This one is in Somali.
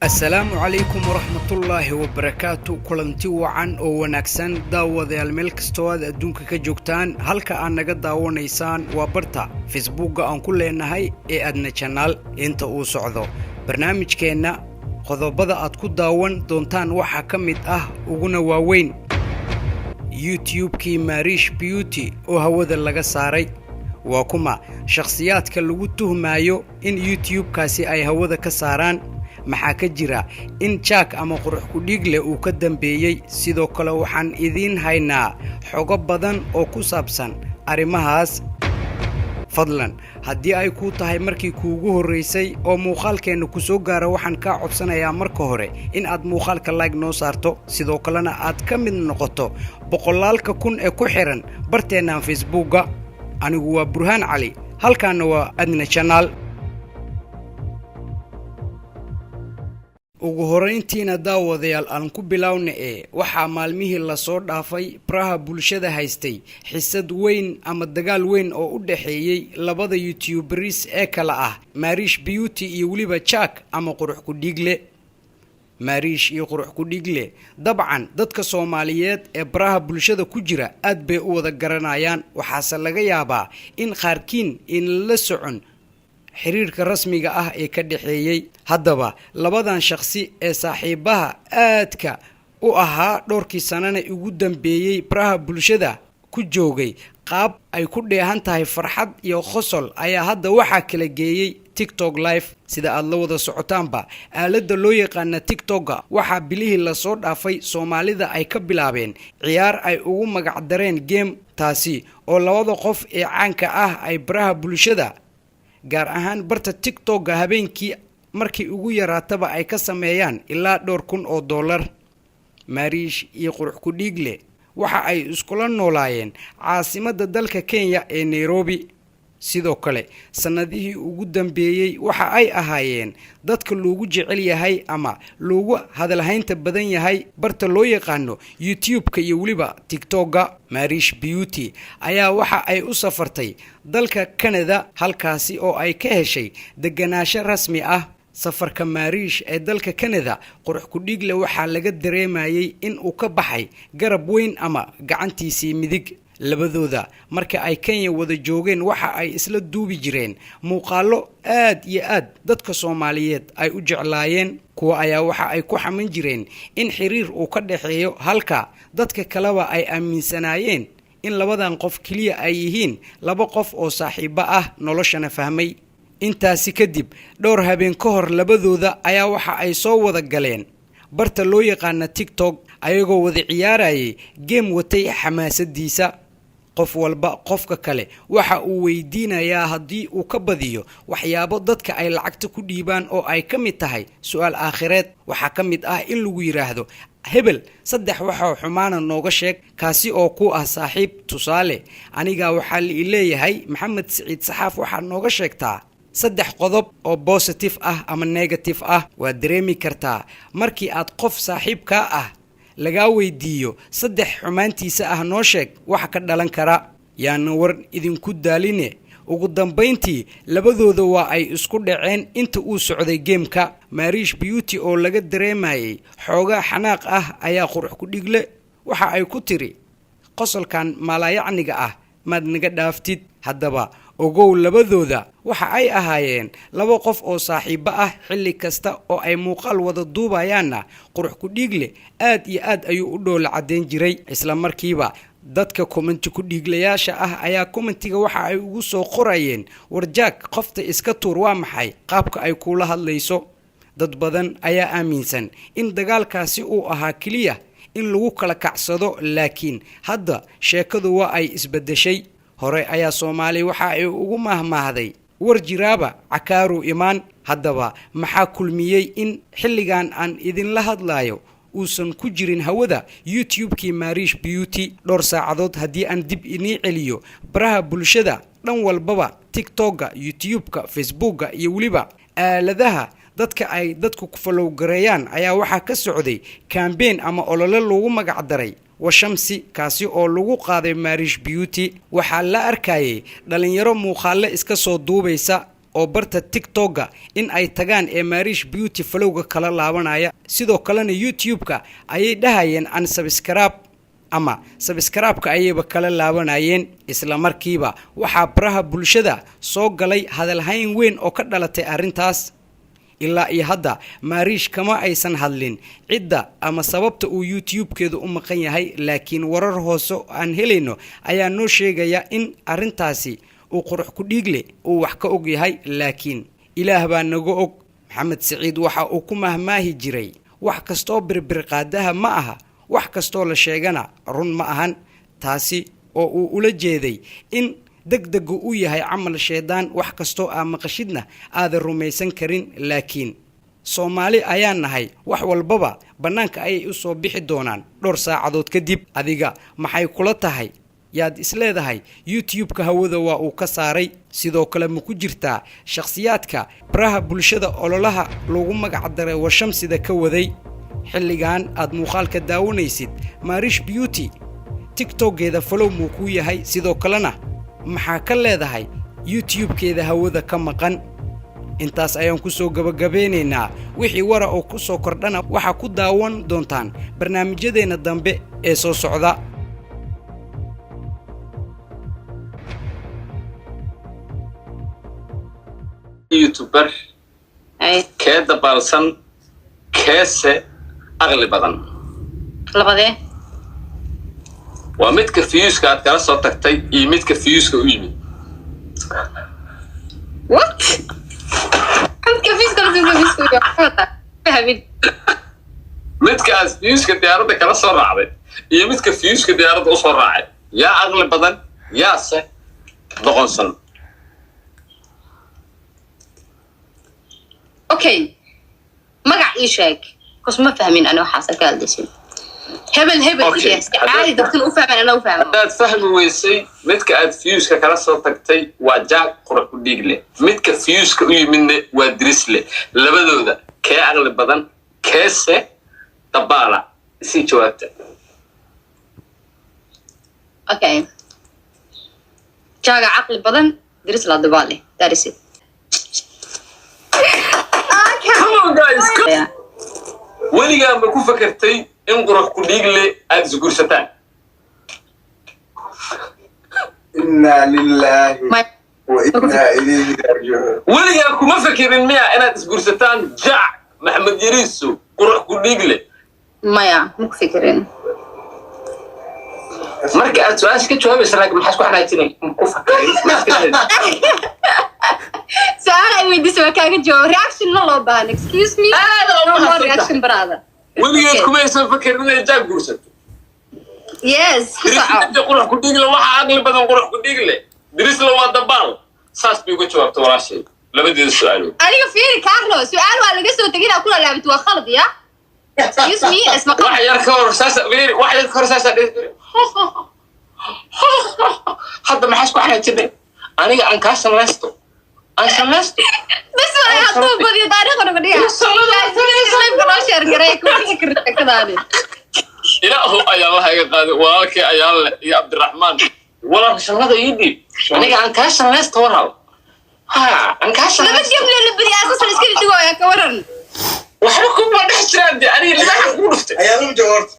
Asalaamu calaykum waraxmatullaahi wabarakaatu. Kulanti wacan oo wanaagsan, daawadayaal, meel kastoo aad adduunka ka joogtaan. Halka aad naga daawanaysaan waa barta Facebookga aan ku leenahay ee Adna Channel. Inta uu socdo barnaamijkeenna, qodobada aad ku daawan doontaan waxaa ka mid ah, uguna waaweyn, YouTube-kii Marish Beauty oo hawada laga saaray. Waa kuma shakhsiyaadka lagu tuhmaayo in YouTube-kaasi ay hawada ka saaraan? Maxaa ka jira in Jack ama Qurux Kudhiigle uu ka dambeeyey? Sidoo kale waxaan idiin haynaa xogo badan oo ku saabsan arrimahaas. Fadlan, haddii ay kuu tahay markii kuugu horraysay oo muuqaalkeenna ku soo gaara, waxaan kaa codsanayaa marka hore in aad muuqaalka like noo saarto, sidoo kalena aad ka mid noqoto boqolaalka kun ee ku xidhan barteennaan Facebookga. Anigu waa Burhaan Cali, halkaanna waa Adna Channel. Ugu horayntiina, daawadayaal, aan ku bilowna ee waxaa maalmihii lasoo dhaafay baraha bulshada haystay xisad weyn ama dagaal weyn oo u dhexeeyey labada YouTubers ee kale ah Marish Beauty iyo weliba Jack ama Qurux Kudhiigle. Marish iyo Qurux Kudhiigle dabcan dadka Soomaaliyeed ee baraha bulshada ku jira aad bay u wada garanayaan, waxaase laga yaabaa in qaarkiin in la socon xiriirka rasmiga ah ee ka dhexeeyey. Haddaba, labadan shakhsi ee saaxiibaha aadka u ahaa, dhowrkii sanana ugu dambeeyey baraha bulshada ku joogay qaab ay ku dheehan tahay farxad iyo qosol, ayaa hadda waxaa kala geeyey TikTok live. Sida aad la wada socotaanba, aaladda loo yaqaana TikTok-ga waxaa bilihii lasoo dhaafay Soomaalida ay ka bilaabeen ciyaar ay ugu magacdareen game, taasi oo labada qof ee caanka ah ay baraha bulshada, gaar ahaan barta TikTok-ga, habeenkii markii ugu yaraataba ay ka sameeyaan ilaa dhowr kun oo dollar. Mariish iyo Qurux Kudhiigle waxa ay iskula noolaayeen caasimadda dalka Kenya ee Nairobi. Sidoo kale, sannadihii ugu dambeeyey waxa ay ahaayeen dadka loogu jecel yahay ama loogu hadalhaynta badan yahay barta loo yaqaano YouTube-ka iyo weliba TikTok-ga. Marish Beauty ayaa waxa ay u safartay dalka Canada, halkaasi oo ay ka heshay deganaansho rasmi ah. Safarka Mariish ee dalka Canada, Qurux Kudhiigle waxaa laga dareemayey in uu ka baxay garab weyn ama gacantiisii midig. Labadooda marka ay Kenya wada joogeen, waxa ay isla duubi jireen muuqaallo aad iyo aad dadka Soomaaliyeed ay u jeclaayeen. Kuwa ayaa waxa ay ku xaman jireen in xiriir uu ka dhexeeyo, halka dadka kaleba ay aaminsanaayeen in labadan qof keliya ay yihiin laba qof oo saaxiibo ah, noloshana fahmay. Intaasi kadib, dhowr habeen ka hor, labadooda ayaa waxa ay soo wada galeen barta loo yaqaana TikTok, ayagoo wada ciyaarayay game watay xamaasadiisa. Qof walba qofka kale waxa uu weydiinayaa haddii uu ka badiyo waxyaabo dadka ay lacagta ku dhiibaan, oo ay ka mid tahay su-aal aakhireed. Waxaa ka mid ah in lagu yidhaahdo, "Hebel, saddex waxoo xumaana nooga sheeg," kaasi oo ku ah saaxiib. Tusaale, anigaa waxaa la i leeyahay, "Maxamed Siciid Saxaaf, waxaad nooga sheegtaa saddex qodob oo positive ah ama negative ah." Waad dareemi kartaa markii aad qof saaxiibkaa ah lagaa weydiiyo "saddex xumaantiisa ah noo sheeg" waxa ka dhalan kara. Yaana war idinku daaline, ugu dambayntii labadooda waa ay isku dhaceen inta uu socday game-ka. Marish Beauty oo laga dareemayay xoogaa xanaaq ah ayaa Qurux Kudhiigle waxa ay ku tiri, "Qosolkan maalaayacniga ah maad naga dhaaftid?" Haddaba ogow, labadooda waxa ay ahaayeen laba qof oo saaxiibo ah. Xilli kasta oo ay muuqaal wada duubayaanna, Qurux Kudhiigle aad iyo aad ayuu u dhoola caddayn jiray. Isla markiiba dadka comment-i ku-dhiiglayaasha ah ayaa comment-iga waxa ay ugu soo qorayeen, "Warjaag, qofta iska tuur, waa maxay qaabka ay kuula hadlayso?" Dad badan ayaa aaminsan in dagaalkaasi uu ahaa keliya in lagu kala kacsado, laakiin hadda sheekadu waa ay isbeddeshay. Hore ayaa Soomaali waxa ay ugu mahmaahday, "War jiraaba cakaaruu imaan." Haddaba, maxaa kulmiyey in xilligan aan idinla hadlayo uusan ku jirin hawada YouTube-kii Marish Beauty? Dhowr saacadood haddii aan dib inii celiyo, baraha bulshada dhan walbaba, TikTok-ga, YouTube-ka, Facebookga iyo weliba aaladaha dadka ay dadku ku follow-gareeyaan, ayaa waxaa ka socday campaign ama olole lagu magac daray Washamsi, kaasi oo lagu qaaday Marish Beauty. Waxaa la arkayay dhalinyaro muuqaale iska soo duubaysa oo Oo barta TikTok-ga in ay tagaan ee Marish Beauty follow-ga kala laabanaya. Sidoo kalena YouTube-ka ayay dhahayeen unsubscribe ama subscribe-ka ayayba kala laabanayeen. Isla markiiba waxaa baraha bulshada soo galay hadalhayn weyn oo ka dhalatay arrintaas. Ilaa iyo hadda Maariish kama aysan hadlin cidda ama sababta uu YouTube-keedu u maqan yahay, laakiin warar hoose oo aan helayno ayaa noo sheegaya in arrintaasi uu Qurux ku Dhiigle uu wax ka og yahay, laakiin Ilaah baa naga og. Maxamed Siciid waxa uu ku mahmaahi jiray: "Wax kastoo birbirqaadaha ma aha, wax kastoo la sheegana run ma ahan." Taasi oo uu ula jeeday in degdegu u yahay camal shaydaan, wax kastoo aa maqashidna aadan rumaysan karin. Laakiin Soomaali ayaan nahay, wax walbaba bannaanka ayay u soo bixi doonaan dhowr saacadood kadib. Adiga maxay kula tahay? Yaad isleedahay YouTube-ka hawada waa uu ka saaray? Sidoo kale, ma ku jirtaa shakhsiyaadka baraha bulshada ololaha lagu magac daray Washamsida ka waday? Xilligan aad muuqaalka daawanaysid, Marish Beauty TikTok-geeda follow muu kuu yahay? Sidoo kalena, maxaa ka leedahay YouTube-keeda hawada ka maqan? Intaas ayaan ku soo gabagabeynaynaa. Wixii wara oo ku soo kordhana waxaa ku daawan doontaan barnaamijyadeenna dambe ee soo socda. YouTuber Ay, kee dabaalsan, keese aqli badan? Labadee? Waa midka views-ka aad kala soo tagtay iyo midka views-ka u yimid. What? Midka views-ka la soo views-ka fahmin. Midka aad views-ka diyaaradda kala soo raacday iyo midka views-ka diyaaradda usoo raacay, yaa aqli badan, yaase doqonsan? Okay, magac ii sheeg, 'cause ma fahmin ani waxaas ka hadlaysin. Hebel hebel. Okay, yes, caadi dadkan u fahman, ana u fahmo. Haddaad fahmi weysay, midka aad views-ka kala soo tagtay waa Jack Qurux ku Dhiigle, midka views-ka u yimidna waa Drisle. Labadooda kee aqli badan, keese dabaala? Isii jawaabta. Okay, jaaga caqli badan, Diris la dabaale. That is it. Come on, guys, come. Yeah. Weligaa ma ku fakertay in Qurux ku Dhiigle aad isguursataan? Inaa lilaahi wa inaa ilayhi raajicuun. Weligaa kuma fakerin miya inaad isguursataan Jac Maxamed Yariiso, Qurux ku Dhiigle? Maya, ma ku fikirin. Marka aad su-aasha ka jawaabaysa, laakiin maxaa isku xanaajinay? Ma ku fakerin. Maxaad ka hadlaysaa? Su-aal ay weydiisay waa kaaga jawaab. Reaction ma loo baahna. Excuse me. Aad No oo more reaction, brother. Weligeed Okay. kumaysan fakerin inay Jack guursato. Yes, ku soco. Dirisle, Qurux ku Dhiigle, waxaa aqli badan Qurux ku Dhiigle, Dirisle waa dabaal. Saas bay uga jawaabta walaashay labadeeda su-aalood. Aniga fiiri, Carlo, su-aal waa laga soo tegay, inaad kula laabato waa khalad ya. Excuse me, isma Wax yar ka hor saasa fiiri, wax yar ka hor saasa dhihi jiray. Hadda maxaa isku xanaajinay? Aniga aan kaa shanlaysto, aan shanlaysto. Bas waay, hadduu badiyo taariikhda nagu dhiga. Live noo share garay, ku bixi karta sheekadaani. Ilaahu ayaan la haga qaaday walaalkii ayaan leh iyo Cabdiraxmaan. Walaal, shanlada ii dhiib, aniga aan kaa shanlaysto, walaal, ha aan kaa Laba shanlaysto. Game la badiyo asasan iska dhigoya, ka waran? Waxba kuma dhex jiraan de, aniga libaaxa kugu dhuftay. Ayaa u jawaabtay.